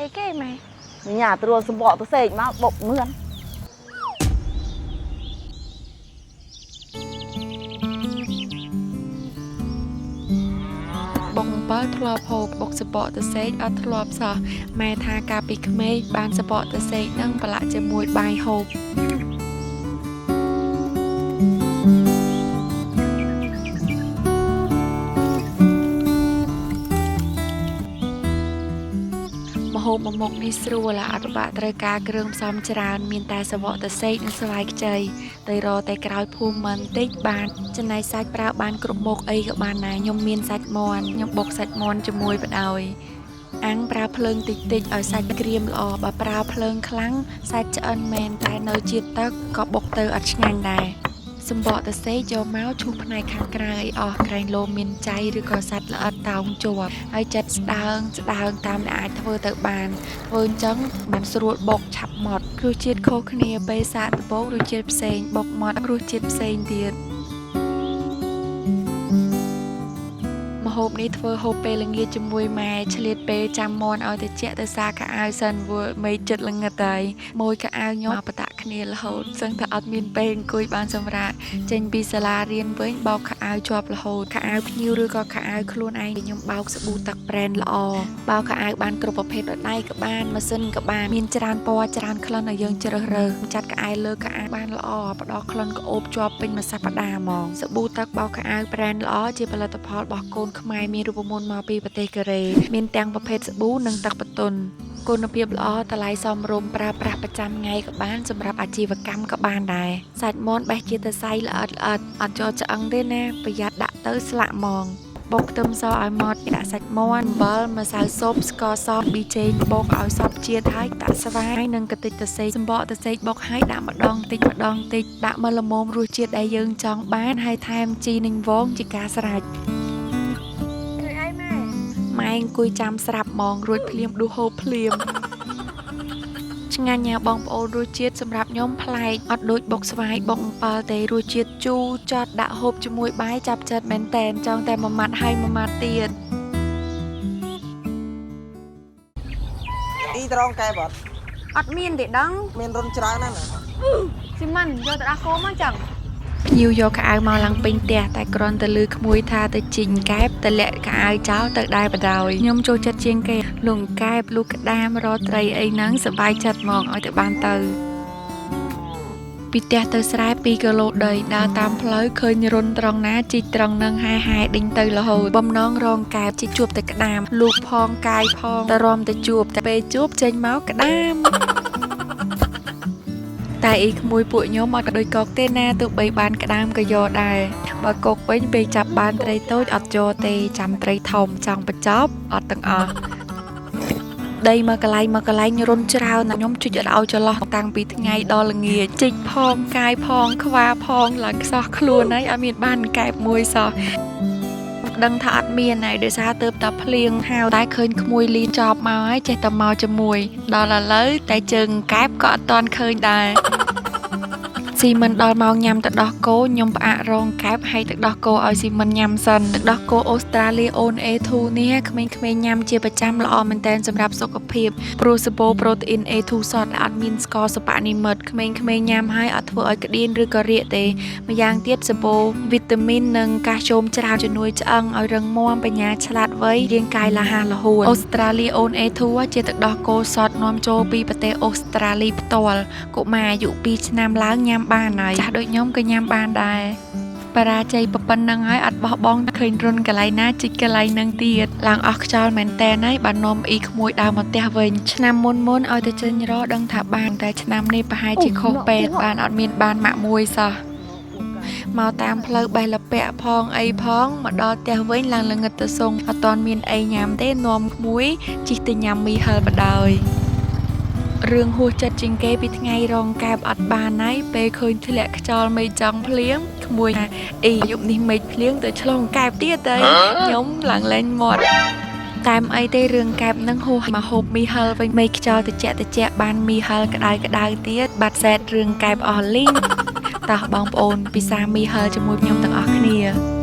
អីគេម៉ែ ញ៉ាត្រួលសម្បកទៅសេកមកបុកមឿន បុកអំពិលធ្លាប់ហូបបុកសបកទៅសេកអត់ធ្លាប់សោះម៉ែថាកាលពីក្មេងបានសបកទៅសេកនឹងប្រឡាក់ជាមួយបាយហូបម្ហូបមួយមុខនេះស្រួលអត់ពិបាកត្រូវការគ្រឿងផ្សំច្រើនមានតែសបកទៅសេកនិងស្វាយខ្ចីទៅរកតែក្រោយភូមិមិនតិចបានចំណែកសាច់ប្រើបានគ្រប់មុខអីក៏បានដែរខ្ញុំមានសាច់មាន់ខ្ញុំបុកសាច់មាន់ជាមួយបដ ாய் អាំងប្រើភ្លើងតិចតិចឲ្យសាច់ក្រៀមល្អបើប្រើភ្លើងខ្លាំងសាច់ឆ្អិនមែនតែនៅជាតិទឹកក៏បុកទៅអត់ឆ្ងាញ់ដែរសម្បកតសេកយកមកឈូសផ្នែកខាងក្រៅឲ្យអស់ក្រែងលោមានចៃឬក៏សัตว์ល្អិតតោងជាប់ហើយចិត្តស្ដើងស្ដើងតាមដែលអាចធ្វើទៅបានធ្វើអញ្ចឹងបានស្រួលបុកឆាប់ម៉ត់រសជាតិខុសគ្នាពេលសាកដំបូងរសជាតិផ្សេងបុកម៉ត់រសជាតិផ្សេងទៀតម្ហូបនេះធ្វើហូបពេលល្ងាចជាមួយម៉ែឆ្លៀតពេលចាំមន់ឲ្យតិចទៅសាខោអាវសិនព្រោះមេចិត្តល្ងឹតហើយមួយខោអាវខ្ញុំបតាក់គ្នារហូតសឹងថាអត់មានពេលអង្គុយបានសម្រាកចេញពីសាលារៀនវិញបោកខោអាវជាប់រហូតខោអាវភ្ញៀវឬក៏ខោអាវខ្លួនឯងខ្ញុំបោកសាប៊ូទឹកប្រេនល្អបោកខោអាវបានគ្រប់ប្រភេទដៃក៏បានម៉ាស៊ីនក៏បានមានច្រើនពណ៌ច្រើនក្លិនឲ្យយើងជ្រើសរើសចាត់ខោអាវលើខោអាវបានល្អផ្ដល់ក្លិនក្អូបជាប់ពេញមួយសប្តាហ៍ហ្មងសាប៊ូទឹកបោកខោអាវប្រេនល្អជាផលិតផលរបស់កូនខ្មែរមានរូបមន្តមកពីប្រទេសកូរ៉េមានទាំងប្រភេទសាប៊ូនិងទឹកបន្ទន់គុណភាពល្អតម្លៃសមរម្យប្រើប្រាស់ប្រចាំថ្ងៃក៏បានសម្រាប់អាជីវកម្មក៏បានដែរសាច់មាន់បេះជាតសៃល្អិតល្អិតអត់ចូលឆ្អឹងទេណាប្រយ័ត្នដាក់ទៅស្លាក់ហ្មងបុកខ្ទឹមសឲ្យម៉ត់ដាក់សាច់មាន់អំបិលម្សៅស៊ុបស្ករសប៊ីចេងបុកឲ្យសព្វជាតិហើយដាក់ស្វាយនិងកាតិចតសេកសម្បកតសេកបុកឲ្យដាក់ម្ដងតិចម្ដងតិចដាក់មកល្មមរសជាតិដែលយើងចង់បានហើយថែមជីនិងវងជាការស្រេច ឃើញអីម៉ែ ម៉ែអង្គុយចាំស្រាប់ហ្មងរួចភ្លាមដួសហូបភ្លាមឆ្ងាញ់ញ៉ាបងប្អូនរសជាតិសម្រាប់ខ្ញុំប្លែកអត់ដូចបុកស្វាយបុកអំពិលទេរសជាតិជូរចត់ដាក់ហូបជាមួយបាយចាប់ចិត្តមែនតែនចង់តែមួយម៉ាត់ហើយមួយម៉ាត់ទៀត អ៊ីត្រង់កែបអត់ អត់មានទេដឹង មានរុនច្រើនណាស់ណា ស៊ីមិនយកទៅដោះគោមកចឹង ភ្ញៀវយកខោអាវមកឡើងពេញផ្ទះតែគ្រាន់តែលឺក្មួយថាទៅជីងកែបទៅលាក់ខោអាវចោលទៅដែរបដ ாய் ខ្ញុំចូលចិត្តជាងគេលងកែបលូកក្តាមរកត្រីអីហ្នឹងសប្បាយចិត្តហ្មងឲ្យទៅបានទៅពីផ្ទះទៅស្រែ2គីឡូដីដើរតាមផ្លូវឃើញរុនត្រង់ណាជីកត្រង់ហ្នឹងហែហែដេញទៅរហូតបំណងរងកែបជីកជួបតែក្តាមលូកផងកាយផងតែរំទៅជួបតែពេលជួបចេញមកក្តាម តែអ៊ីក្មួយពួកខ្ញុំអត់ដូចកកទេណាទោះបីបានក្តាមក៏យកដែរបើកកវិញពេលចាប់បានត្រីតូចអត់យកទេចាំត្រីធំចង់បញ្ចប់អត់ទាំងអស់ដីមកកន្លែងមកកន្លែងរុនច្រើនណាស់ខ្ញុំជិះអត់ឲ្យចន្លោះតាំងពីថ្ងៃដល់ល្ងាចជីកផងកាយផងខ្វាផងឡើងខ្សោះខ្លួនហើយអត់មានបានកែបមួយសោះដឹងថាអត់មានហើយដោយសារទៅតែភ្លៀងហៅតែឃើញក្មួយលីចប់មកហើយចេះតែមកជាមួយដល់ឥឡូវតែជើងកែបក៏អត់ទាន់ឃើញដែរ ស៊ីមិនដល់ម៉ោងញ៉ាំទឹកដោះគោខ្ញុំផ្អាករងកែបហើយទឹកដោះគោឲ្យស៊ីមិនញ៉ាំសិនទឹកដោះគោអូស្ត្រាលីអូន A2 នេះក្មេងៗញ៉ាំជាប្រចាំល្អមែនទែនសម្រាប់សុខភាពព្រោះសម្បូរប្រូតេអ៊ីន A2 សតដែលអត់មានស្ករសិប្បនិម្មិតក្មេងៗញ៉ាំហើយអត់ធ្វើឲ្យក្តៀនឬក៏រាកទេម្យ៉ាងទៀតសម្បូរវីតាមីននិងកាល់ស្យូមច្រើនជំនួយឆ្អឹងឲ្យរឹងមាំបញ្ញាឆ្លាតវៃរាងកាយលះលហួនអូស្ត្រាលីអូន A2 ជាទឹកដោះគោសតនាំចូលពីប្រទេសអូស្ត្រាលីផ្ទាល់កុមារអាយុ2ឆ្នាំឡើងញ៉ាំបានហើយចាស់ដូចខ្ញុំក៏ញ៉ាំបានដែរបរាជ័យប៉ុណ្ណឹងហើយអត់បោះបង់ឃើញរុនកន្លែងណាជីកកន្លែងហ្នឹងទៀតឡើងអស់ខ្យល់មែនតើហើយបាននាំអ៊ីក្មួយដើរមកផ្ទះវិញឆ្នាំមុនមុនឲ្យទៅចេញរកដឹងថាបានតែឆ្នាំនេះប្រហែលជាខុសពេទ្យបានអត់មានបានម៉ាក់មួយសោះមកតាមផ្លូវបេះលពាក់ផងអីផងមកដល់ផ្ទះវិញឡើងល្ងឹតទៅសុងអត់ទាន់មានអីញ៉ាំទេនាំក្មួយជិះទៅញ៉ាំមីហិលបដ ாய் រឿងហួសចិត្តជាងគេពីថ្ងៃរងកែបអត់បានហើយពេលឃើញធ្លាក់ខ្យល់មេឃចង់ភ្លៀងក្មួយថាអីយប់នេះមេឃភ្លៀងទៅឆ្លងកែបទៀតទៅខ្ញុំឡើងលែងមាត់តាមអីទេរឿងកែបនឹងហួសមកហូបមីហិលវិញមេឃខ្យល់តិចតិចបានមីហិលក្តៅក្តៅទៀតបាត់សែតរឿងកែបអស់លីងតោះបងប្អូនពិសាមីហិលជាមួយខ្ញុំទាំងអស់គ្នា